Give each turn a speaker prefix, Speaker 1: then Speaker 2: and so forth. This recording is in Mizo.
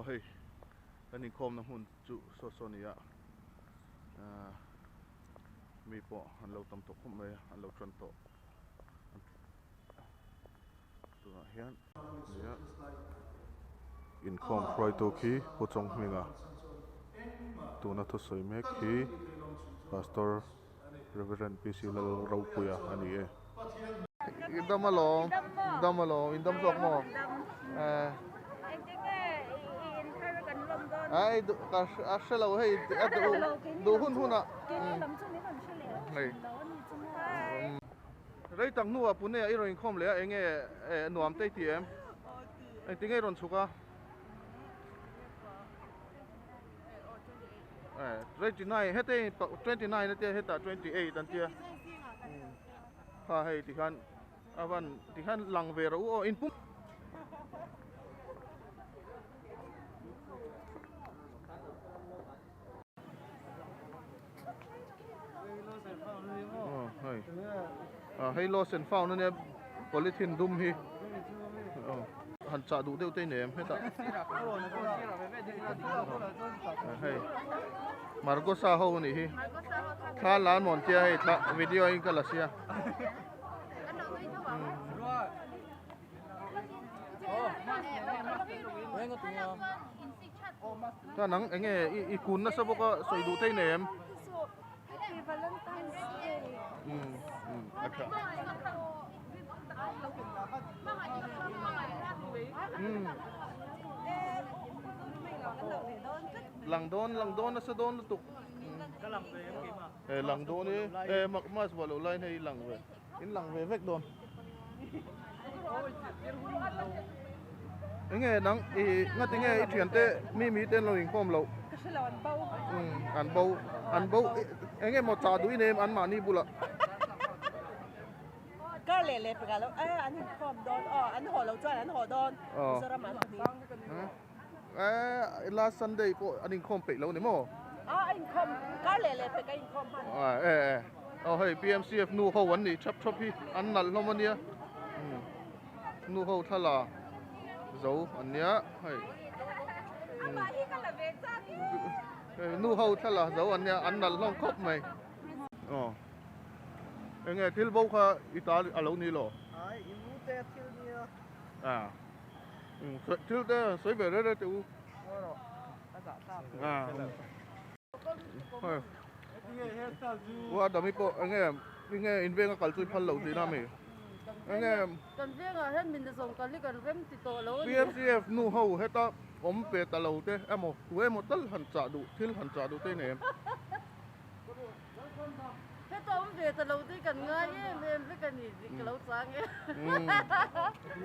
Speaker 1: Aw hei kan inkhawmna hmun chu saw saw a ni a ahh mi pawh an lo tam tawh khawp mai a an lo tan tawh tunah hian nia inkhawm hruaitu khi Pu Chawnghminga tuna thusawi mek hi Pastor Reverend PC Lalropuia a ni e. I dam alawm, dam alawm, in dam zawk maw? Eh. Ai du ka a hre lo hei a duh duh hun hunah. Hei. Rei tak hnuah Pune ah i rawn inkhawm leh a enge nuam te i ti em? Engtinge i rawn chhuk a? 29 hete 29 atia hetah 28 an tia kha hei tikhan a van tikhan lang ve rawh u aw in pum hei hei lost and found ania polythene dum hi han chah duh deuh te i nei em hetah hei margosa ho anih hi thla la an mawn tia hei thla video in ka la sia Chuan nang eng nge i kun nasa bawk a sawi duh thei nei em? Umm umm a tha. Umm lang dawn lang dawn nasa dawn lutuk. E lang dawn e e mask vuah loh laiin hei i lang ve. In lang ve vek dawn. Enge nang i ngati nge i thian te mi mi te an lo inkhawm loh.
Speaker 2: Ka hre lo an bo.
Speaker 1: Umm an bo an bo enge maw chah duh i nei em an mahni bulah.
Speaker 2: Kar leh leh pekah lo e an inkhawm dawn aw an haw lo chuan an haw dawn Mizoram ah an ni.
Speaker 1: E last Sunday pawh an inkhawm peih lo ni maw?
Speaker 2: A a inkhawm kar leh leh pek a inkhawm hman.
Speaker 1: E e aw hei PMCF nu ho an nih thap thap hi an nalh hlawm a nia nu ho thla la zo an nia hei nu ho thla la zo an nia an nalh hlawm khawp mai aw enge thil bo kha i ta a lo ni lo?
Speaker 3: Ai i mu te thil nia.
Speaker 1: A. Thil te sawi ve rere teh u. Ua dami pawh enge enge in venga kal chu i phal lo tihna ami? Enge
Speaker 4: Kan vengah hian min zawng kal hi kan rem ti tawh lo a ni.
Speaker 1: PMCF nu ho heta awm ve ta lo te emaw tu emaw tal han chah duh thil han chah duh te i nei em?
Speaker 4: Heta awm ve ta lo te hi kan ngai em em vek a ni tih ka lo chang e.